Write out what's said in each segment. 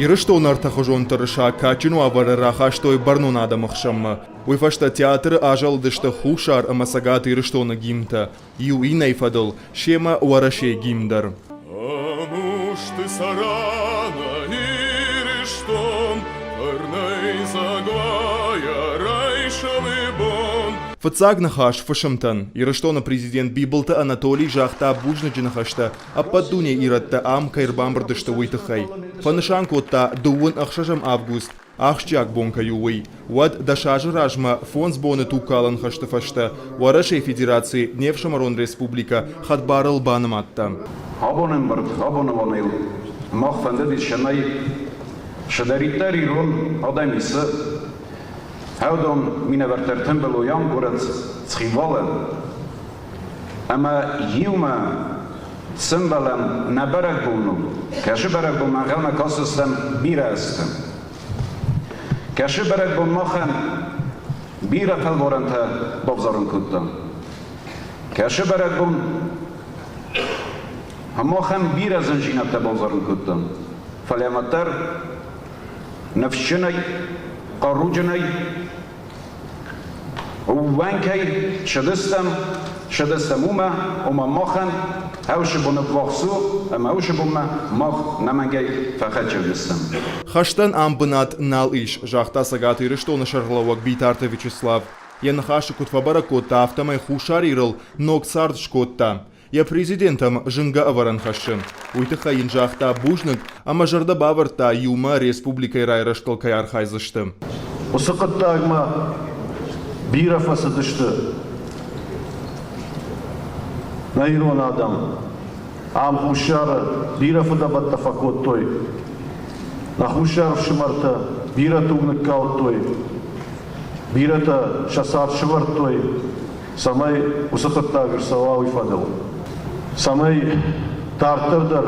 Ирыстоны ӕртӕхуызон тырыса кадджын уавӕры рахастой бӕрнон адӕмы хсӕнмӕ. Уый фӕстӕ театры азӕлыдысты Хуссар ӕмӕ Цӕгат Ирыстоны гимнтӕ, иу иннӕйы фӕдыл, семӕ Уӕрӕсейы гимн дӕр. Ӕнусты цӕрӕны Ирыстон, фӕрнӕйдзаг уайа райсомы бон. Фыццаг ныхас фысымтӕн. Ирыстоны президент Бибылты Анатолий загъта бузныджы ныхӕстӕ, ӕппӕт дунейы ирӕттӕ ам кӕй ӕрбамбырд сты, уый тыххӕй. Фӕнысан кодта, дыууын ӕхсӕзӕм август ахсджиаг бон кӕй у, уый. Уӕд 10 азы размӕ, 5 боны тугкалӕн хӕсты фӕстӕ, Уӕрӕсейы Федераци не фсымӕрон республикӕ хӕдбарыл банымадта. Абон ӕмбырд, абоны боныл мах фӕндыдис, цӕмӕй цыдӕриддӕр ирон адӕм исы, уыдон минӕвӕрттӕ ӕртымбыл уой ам горӕт Цхинвалы ӕмӕ иумӕ сӕмбӕлӕм нӕ бӕрӕгбоныл, кӕсы бӕрӕгбонмӕ ӕнхъӕлмӕ кӕсдзыстӕм бирӕ азты. Кӕсы бӕрӕгбон махӕн бирӕ фӕлварӕнтӕ бавзарын кодта. Кӕсы бӕрӕгбон махӕн бирӕ зындзинӕдтӕ бавзарын кодта. Фӕлӕ уӕддӕр ныфсджынӕй, хъаруджынӕй Ӕууӕнкӕй цыдыстӕм, цыдыстӕм уымӕ, ома махӕн ӕвсы боны ввахс у, ӕмӕ ӕвсы бонмӕ мах нӕмӕнгӕй фӕхӕццӕ уыдзыстӕм. Хӕстӕн ам бынат нал ис, загъта Цӕгат Ирыстоны сӕргълӕууӕг Битарты Вячеслав. Йӕ ныхасы куыд фӕбӕрӕг кодта, афтӕмӕй Хуссар Ирыл ног цард скодта. Йӕ президентӕм зынгӕ ӕвӕрӕн хӕссы. Уый тыххӕй йын загъта бузныг ӕмӕ зӕрдӕ бавӕрдта, иумӕ республикӕйы райрӕзтыл кӕй архайдзысты. Уыцы хъуыддагмӕ бирӕ фӕцыдысты нӕ ирон адӕм. Ам Хуссары бирӕ фыдӕбӕттӕ фӕкодтой. Нӕ хуссар ӕфсымӕртӕ бирӕ туг ныккалдтой, бирӕтӕ сӕ цард сывӕрдтой цӕмӕй уыцы хъуыддаг ӕрцӕуа, уый фӕдыл. Цӕмӕй дарддӕр дӕр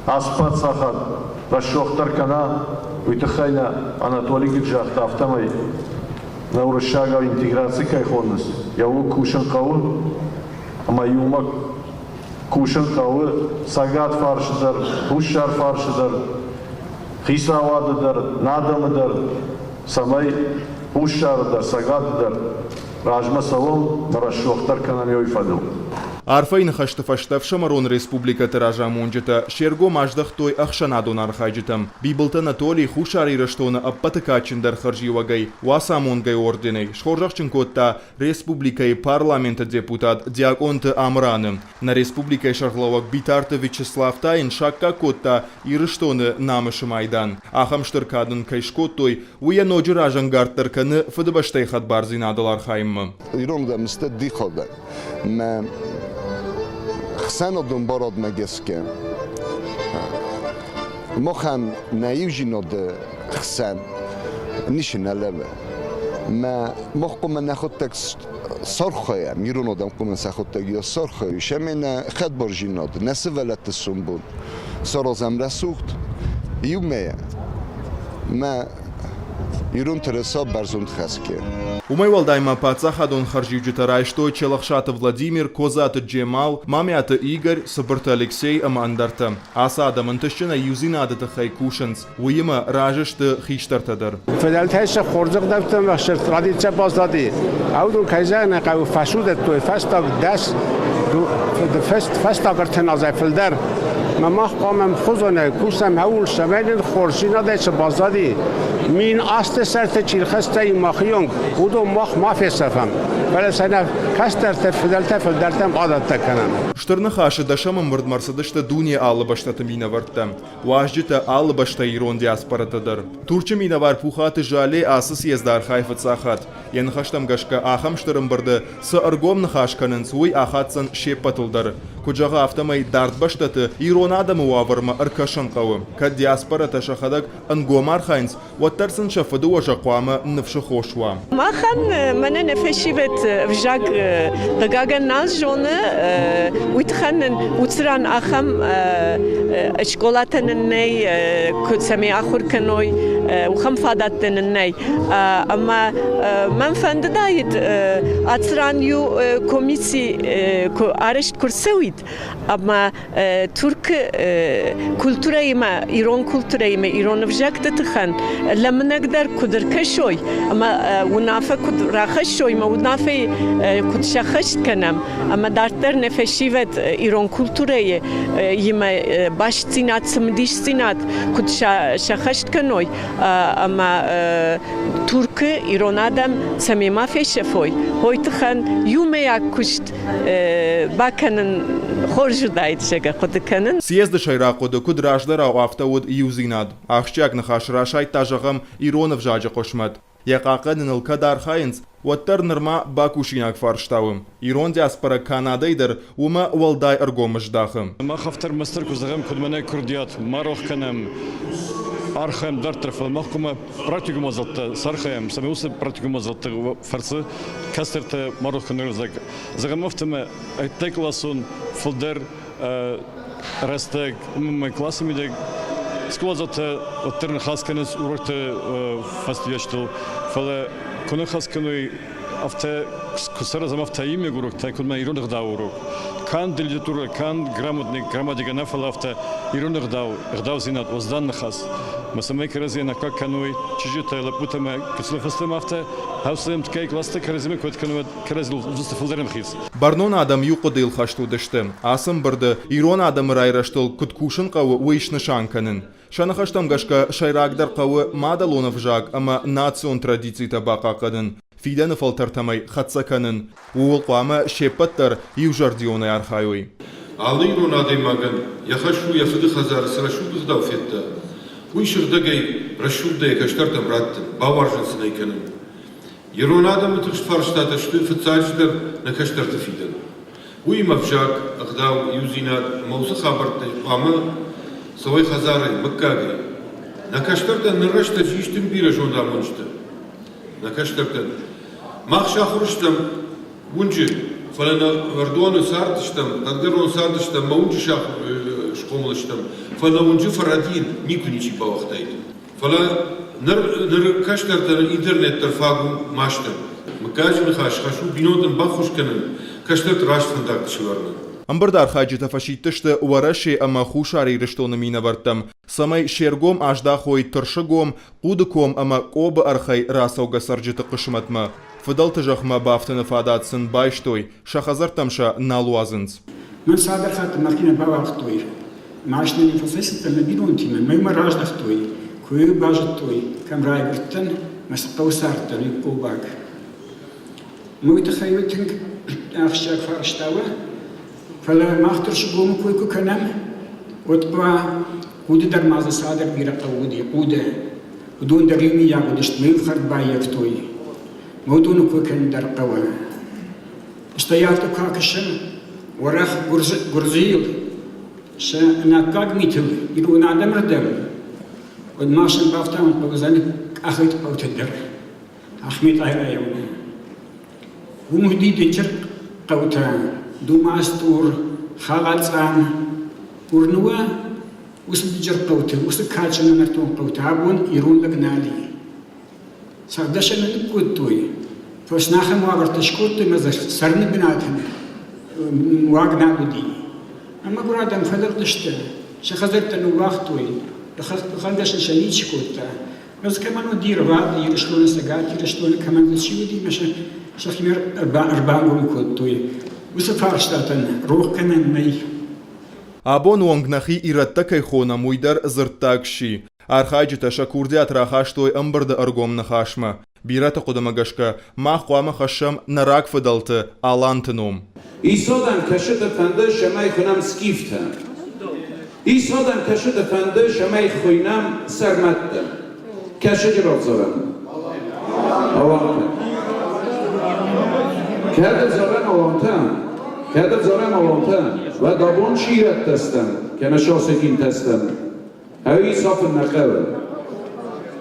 ацы паддзахад рӕсугъддӕр кӕна, уый тыххӕй нӕ Анатолий куыд загъта, афтӕмӕй нӕ уырыссагау интеграци кӕй хонынц, йӕ ууыл кусын хъӕуы ӕмӕ иумӕ кусын хъӕуы цӕгат фарсы дӕр, хуссар фарсы дӕр, хицауады дӕр, нӕ адӕмы дӕр, цӕмӕй Хуссары дӕр, Цӕгаты дӕр размӕ цӕуӕм, рӕсугъддӕр кӕнӕм уый фӕдыл. Арфӕйы ныхӕсты фӕстӕ ӕфсымӕрон республикӕты разамонджытӕ се ргом аздӕхтой ӕхсӕнадон архайджытӕм. Бибылты Анатолий Хуссар Ирыстоны ӕппӕты кадджындӕр хӕрзиуӕгӕй, Уацамонгӕ орденӕй схорзӕхджын кодта республикӕйы Парламенты депутат Диакъонты Амыраны. Нӕ республикӕйы сӕргълӕууӕг Битарты Вячеслав та йын саккаг кодта Ирыстоны намысы майдан. Ахӕм стыр кад ын кӕй скодтой, уый йӕ ноджы разӕнгарддӕр кӕны Фыдыбӕстӕйы хӕдбардзинадыл архайынмӕ. Ирон адӕм сты дихадӕ. Мӕ хсӕнадон барадмӕ гӕсгӕ махӕн нӕ иудзинады хсӕн ницы нӕ лӕвы. Мӕ мах хъуамӕ нӕхуыдтӕг сархайӕм, ирон адӕм хъуамӕ сӕхуыдтӕг йӕ сархайой, сӕмӕ нӕ хӕдбарзинад, нӕ сывӕллӕтты сомбон саразӕм рӕсугъд иумӕ. Мӕ ирон тырыса бӕрзонд хӕсгӕ. Уымӕй уӕлдай ма паддзахадон хӕрзиуджытӕ райстой Челӕхсаты Владимир, Козаты Джемал, Мамиаты Игорь, Цыбырты Алексей ӕмӕ ӕндӕртӕ. Ацы адӕм ӕнтыстджынӕй иудзинады тыххӕй кусынц, уыимӕ разы сты хистӕртӕ дӕр. Фыдӕлтӕй сӕ хорзӕгъдӕуттӕм ӕхсӕр традицийӕ баззади. Уыдон, кӕй зӕгъын ӕй хъӕуы, фӕсудӕдтой фӕстаг дӕс фӕстаг ӕртын азӕй фылдӕр. Мӕ мах хъуамӕ ӕмхуызонӕй кусӕм ӕуыл, цӕмӕй нын хорздзинадӕй цы баззади, 1000 азты сӕрты чи рхӕццӕ и махы онг, уыдон мах ма фесӕфӕм, фӕлӕ сӕ нӕ кӕстӕртӕ фыдӕлтӕ фылдӕртӕм адӕттӕ кӕнӕм. Стыр Ныхасы дӕсӕм ӕмбырдмӕ ӕрцыдысты дунейы алы бӕстӕты минӕвӕрттӕ. Уазджытӕ алы бӕстӕйы ирон диаспорӕтӕ дӕр. Турчы минӕвар Пухаты Жале ацы съезды архайы фыццаг хатт. Йӕ ныхӕстӕм гӕсгӕ, ахӕм стыр ӕмбырды цы ӕргом ныхас кӕнынц, уый ахаддзӕн се ппӕтыл дӕр. Куыд зӕгъы, афтӕмӕй дард бӕстӕты ирон адӕмы уавӕрмӕ ӕркӕсын хъӕуы. Кӕд диаспорӕтӕ сӕхӕдӕг ӕнгом архайынц, уӕддӕр сын сӕ фыдыуӕзӕг хъуамӕ ныфсы хос уа. Махӕн мӕнӕ нӕ фӕсивӕд ӕвзаг хъыгагӕн нал зоны, уый тыххӕн нын уыцы ран ахӕм скъолатӕ нын нӕй, куыд цӕмӕй ахуыр кӕной. Уыхӕм фадӕттӕ нын нӕй. Ӕмӕ мӕн фӕндыдаид, ацы ран иу комисси куы арӕзт куы рцӕуид, ӕмӕ Туркы культурӕимӕ, ирон культурӕимӕ, ирон ӕвзӕгты тыххӕн лӕмбынӕгдӕр куыд ӕркӕсой ӕмӕ уынаффӕ куыд рахӕссой ӕмӕ уынаффӕйы куыд сӕххӕст кӕнӕм, ӕмӕ дарддӕр нӕ фӕсивӕд ирон культурӕйы имӕ бастдзинад, цымыдисдзинад куыд сӕххӕст кӕной ӕмӕ Туркы ирон адӕм цӕмӕй ма фесӕфой, уой тыххӕн иумӕйаг куыст бакӕнын хорз уыдаид, зӕгъгӕ, хъуыды кӕнын. Съезды сӕйраг хъуыды куыд раздӕрау, афтӕ уыд иудзинад. Ахсджиаг ныхас расайдта, зӕгъӕм, ирон ӕвзаджы хъысмӕт. Йӕ хъахъхъӕныныл кӕд архайынц, уӕддӕр нырма бакусинаг фарста у. Ирон диаспорӕ Канадӕйы дӕр уымӕ уӕлдай ӕргом здахы. Мах афтӕ ӕрмӕстдӕр куы зӕгъӕм, куыд мӕнӕ курдиат ма рох кӕнӕм, архайӕм дарддӕр, фӕлӕ мах хъуамӕ практикон мадзӕлттӕ сархайӕм, цӕмӕй уыцы практикон мадзӕлтты фӕрцы кӕстӕртӕ ма рох кӕной ӕвзаг. Зӕгъӕм, афтӕмӕ ӕддӕкъласон фылдӕр рӕстӕг мӕ классы мидӕг скъоладзаутӕ уӕддӕр ныхас кӕнынц урокты фӕстиуӕджытыл, фӕлӕ куы ныхас кӕной, афтӕ куы саразӕм афтӕ иумиаг уроктӕ, куыд ма ирон ӕгъдауы урок. Канд литературӕ, канд грамотный грамматикӕ нӕ, фӕлӕ афтӕ ирон ӕгъдау, ӕгъдаудзинад, уӕздан ныхас. Мӕ цӕмӕй кӕрӕдзийӕн аккаг кӕной чызджытӕ, лӕппутӕ мӕ гыццыл фӕстӕмӕ афтӕ хӕссы ӕмткӕй классты кӕрӕдзимӕ куыд кӕной, кӕрӕдзийыл уыдзысты фылдӕр ӕмхиц. Бӕрнон адӕм иу хъуыдыйыл хӕст уыдысты: ацы ӕмбырды ирон адӕмы райрӕзтыл куыд кусын хъӕуы, уый снысан кӕнын. Сӕ ныхӕстӕм гӕсгӕ, сӕйрагдӕр хъӕуы мадӕлон ӕвзаг ӕмӕ национ традицитӕ бахъахъхъӕнын, фидӕны фӕлтӕртӕм ӕй хӕццӕ кӕнын. Ууыл хъуамӕ се ппӕт дӕр иузӕрдионӕй архайой. Алы ирон адӕймагӕн йӕ хӕс у йӕ фыды хӕдзары цы рӕсугъд ӕгъдау федта, уый сыгъдӕгӕй, рӕсугъдӕй йӕ кӕстӕртӕм раттын, бауарзын сын ӕй кӕнын. Ирон адӕмы тыхст фарстатӕ сты фыццаджыдӕр нӕ кӕстӕрты фидӕн. Уыимӕ ӕвзаг, ӕгъдау, иудзинад ӕмӕ уыцы хабӕрттӕй хъуамӕ цӕуой хӕдзарӕй, мыггагӕй. Нӕ кӕстӕртӕн ныр рӕстӕджы ис тынг бирӕ зондамонджытӕ. Нӕ кӕстӕртӕн. Мах сахуыр стӕм уынджы, фӕлӕ нӕ Ӕрдоны цардыстӕм, хъӕдгӕрон цардыстӕм, мӕ уынджы схъомыл стӕм, фӕлӕ уынджы фӕрӕдийын никуы ничи бауагътаид. Фӕлӕ ныр ныры кӕстӕртӕн интернет дӕр фаг у мастӕн. Мыггаджы ныхас хӕс у бинонтӕн баххуыс кӕнын, кӕстӕрты раст фӕндӕгты сӕвӕрынӕн. Ӕмбырды архайджытӕ фӕсидтысты Уӕрӕсе ӕмӕ Хуссар Ирыстоны минӕвӕрттӕм, цӕмӕй се ргом аздахой Тырсыгом, Хъудыком ӕмӕ Къобы ӕрхӕй рацӕугӕ цӕрджыты хъысмӕтмӕ. Фыдӕлты зӕхмӕ бафтыны фадат сын байстой, сӕ хӕдзӕрттӕм сӕ нал уадзынц. Мӕн цалдӕр хатты мӕхимӕ бауагътой. Машинӕйы фӕцӕйцыдтӕн мӕ бинонтимӕ, мӕ уымӕ раздӕхтой, куы базыдтой, кӕм райгуырдтӕн, мӕ цы хъӕуы цардтӕн, уый Къобаг. Мӕ уый тыххӕй уый тынг ахсджиаг фарста у, фӕлӕ мах Тырсыгомы кой куы кӕнӕм, уӕд хъуа хъуыды дӕр ма дзы цадӕг бирӕ хъӕуы уыди, хъуыды. Уыдон дӕр иумийаг уыдысты, ме фхӕрд баййӕфтой. Мӕ уыдоны кой кӕнын дӕр хъӕуы. Стӕй афтӕ куы акӕсӕм, уӕрӕх гуырдзыйыл сӕ ӕнаккаг митыл ирон адӕмырдӕм, уӕд ма сӕм бафтауын хъӕудзӕн къахыд хъӕутӕ дӕр. Ахметъайы районы. Уым уыди дынджыр хъӕутӕ Думастур, Халацъан, Урнуа, уыцы дынджыр хъӕуты, уыцы кадджын нӕртон хъӕуты абон ирон лӕг нал и. Цӕрдӕсӕны ныккодтой, фӕснахӕм уавӕртӕ скодтой ӕмӕ дзы цӕрыны бынатӕн уаг нал уыди. Ӕмӕ мӕгуыр адӕм фӕлыгъдысты, сӕ хӕдзӕрттӕ ныууагътой, хӕргӕсын сӕ ничи кодта. Ӕз кӕмӕн уыди рвад Ирыстоны, Цӕгат Ирыстоны кӕмӕн дзы чи уыди, ӕмӕ сӕхимӕ ӕрбангом кодтой. Уыцы фарстатӕн рох кӕнӕн нӕй. Абоны онг нӕхи ирӕттӕ кӕй хонӕм, уый дӕр дзырддаг сси. Архайджытӕ сӕ курдиат рахастой ӕмбырды ӕргом ныхасмӕ. Бирӕты хъуыдымӕ гӕсгӕ, мах хъуамӕ хӕссӕм нӕ рагфыдӕлты, аланты ном. Исодӕн кӕсыты фӕнды, цӕмӕй хуынӕм скифтӕ. Исодӕн кӕсыты фӕнды, цӕмӕй хуыйнӕм сӕрмӕттӕ. Кӕсӕджы равзарӕм. Алантӕ. Кӕд ӕвзарӕм алантӕ, кӕд ӕвзарӕм алантӕ, уӕд абон чи ирӕттӕ стӕм, кӕнӕ сосӕгинтӕ стӕм, Ӕви сафын нӕ хъӕуы?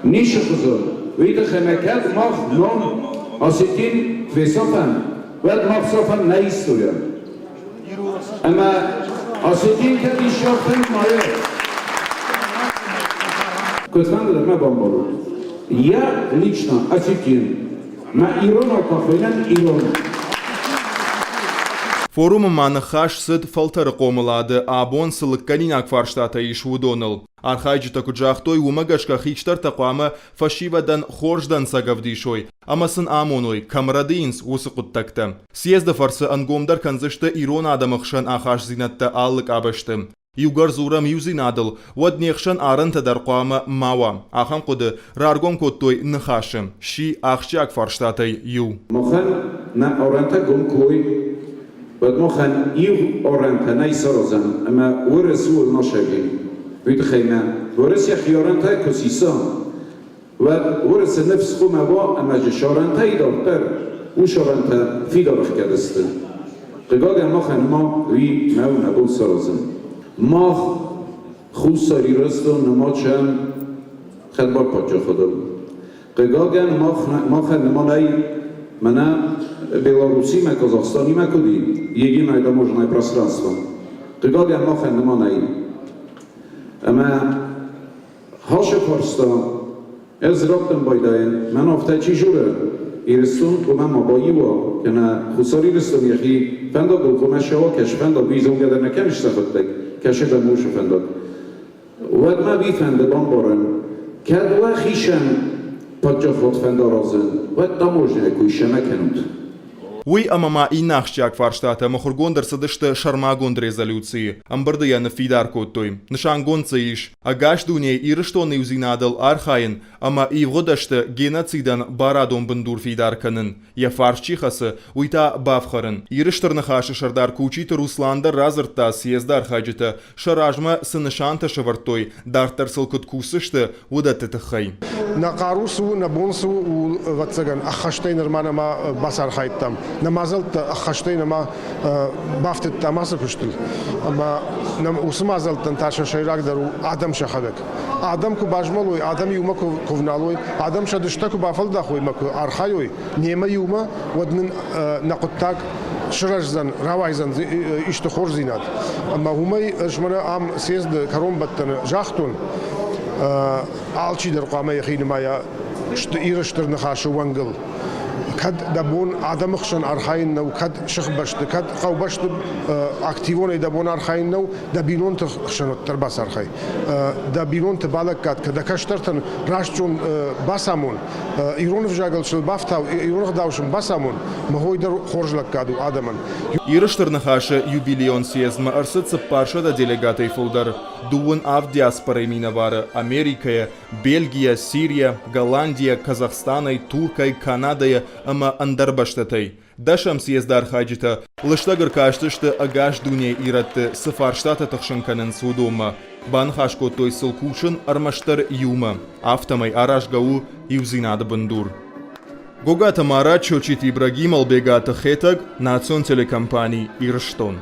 Ницы хуызон. Уый тыххӕй мӕ кӕд мах ном осетин фесафӕм, уӕд мах сафӕм нӕ историйӕн. Ӕмӕ осетин кӕд исафын мае? Куыдфӕнды дӕр мӕ бамбарут. Я лично осетин. Мӕ иронау пахуйнӕн ирон. Форумы ма ныхас цыд фӕлтӕры хъомылады абон цы лыггӕнинаг фарстатӕ ис, уыдоныл. Архайджытӕ куыд загътой, уымӕ гӕсгӕ хистӕртӕ хъуамӕ фӕсивӕдӕн хорз дӕнцӕг ӕвдисой ӕмӕ сын амоной, кӕм рӕдийынц, уыцы хъуыддӕгтӕ. Съезды фӕрцы ӕнгомдӕр кӕндзысты ирон адӕмы хсӕн ахастдзинӕдтӕ алы къабӕзты. Иугӕр дзурӕм иудзинадыл, уӕд не хсӕн арӕнтӕ дӕр хъуамӕ ма уа. Ахӕм хъуыды раргом кодтой Ныхасы. Сси ахсджиаг фарстатӕй иу. Махӕн нӕ арӕнтӕ гом куы уой, уӕд махӕн иу арӕнтӕ нӕй саразӕн, ӕмӕ Уӕрӕсе ууыл ма сӕвӕрин. Уый тыххӕй нӕ. Уӕрӕсе йӕхи арӕнтӕ куы сиса, уӕд Уӕрӕсе ныфс хъуамӕ уа ӕмӕ джы сарӕнтӕй дарддӕр уыцы арӕнтӕ фидар ӕхгӕд сты. Хъыгагӕн, махӕн ма уый нӕу нӕ бон саразын. Мах Хуссар Ирыстон нымачӕм хӕдбар паддзахадыл. Хъыгагӕн, махӕн нымадӕй мӕнӕ Белоруссимӕ, Казахстанимӕ куыд и, единое таможенное пространство. Хъыгагӕн, махӕн нымадӕй. Ӕмӕ Хасы фарста ӕз раттын байдайын, мӕн афтӕ чи дзуры, Ирыстон хъуамӕ ма баиу уа, кӕнӕ Хуссар Ирыстон йӕхи фӕндагыл хъуамӕ ссӕуа, кӕсы фӕндаг, уый зонгӕ дӕр нӕ кӕныс сӕхуыдтӕг, кӕсы дӕм уыцы фӕндаг. Уӕдмӕ уый фӕнды бамбарын, кӕд уӕ хицӕн паддзахад фӕнд аразын, уӕд таможняйы куы исӕмӕ кӕнут. Уый ӕмӕ ма иннӕ ахсджиаг фарстатӕ мыхуыргонд ӕрцыдысты сӕрмагонд резолюцийы. Ӕмбырды йӕ ныффидар кодтой. Нысангонд дзы ис, ӕгас дунейы Ирыстоны иудзинадыл архайын ӕмӕ ивгъуыд ӕзты геноцидӕн барадон бындур фидар кӕнын, йӕ фарс чи хӕцы, уый та бафхӕрын. Иры Стыр Ныхасы сӕрдар Кучиты Руслан дӕр радзырдта съезды архайджытӕ сӕ размӕ цы нысантӕ сӕвӕрдтой, дарддӕр сыл куыд кусдзысты, уыдӕтты тыххӕй. Нӕ хъару цы у, нӕ бон цы у, ууыл, ӕвӕццӕгӕн, ӕххӕстӕй нырма нӕма бацархайдтам. Нӕ мадзӕлттӕ ӕххӕстӕй нӕма бафтыдтам ацы куыстыл. Ӕмӕ нӕм уыцы мадзӕлттӕн та сӕ сӕйрагдӕр у адӕм сӕхӕдӕг. Адӕм куы базмӕлой, адӕм иумӕ куы вналой, адӕм сӕ дыстӕ куы бафӕлдахой ӕмӕ куы архайой немӕ иумӕ, уӕд нын нӕ хъуыддаг сырӕздзӕн, рауайдзӕн исты хорздзинад. Ӕмӕ уымӕй ӕз мӕнӕ ам съезды кӕронбӕттӕны загътон, алчидӕр хъуамӕ йӕхи нымайа Иры Стыр Ныхасы уӕнгыл. Кӕд дӕ бон адӕмы хсӕн архайын нӕу, кӕд сыхбӕсты, кӕд хъӕубӕсты активонӕй дӕ бон архайын нӕу, дӕ бинонты хсӕн уӕддӕр бацархай. Дӕ бинонты балӕггад кӕн, дӕ кӕстӕртӕн раст зонд бацамон, ирон ӕвзагыл сыл бафтау, ирон ӕгъдау сын бацамон, мӕ дӕр хорз лӕггад у адӕмӕн. Иры Стыр Ныхасы юбилейон съездмӕ ӕрцыд 400 делегатӕй фылдӕр, дыууын авд диаспорӕйы минӕвары Америкӕйӕ, Бельгийӕ, Сирийӕ, Голландийӕ, Казахстанӕй, Туркӕй, Канадӕйӕ ӕмӕ ӕндӕр бӕстӕтӕй. Дӕсӕм съезды архайджытӕ лыстӕг ӕркастысты ӕгас дунейы ирӕтты цы фарстатӕ тыхсын кӕнынц, уыдонмӕ. Баныхас кодтой сыл кусын ӕрмӕстдӕр иумӕ. Афтӕмӕй аразгӕ у иудзинады бындур. Гогаты Марат, Чочиты Ибрагим, Ӕлбегаты Хетӕг, национ телекомпани «Ирыстон».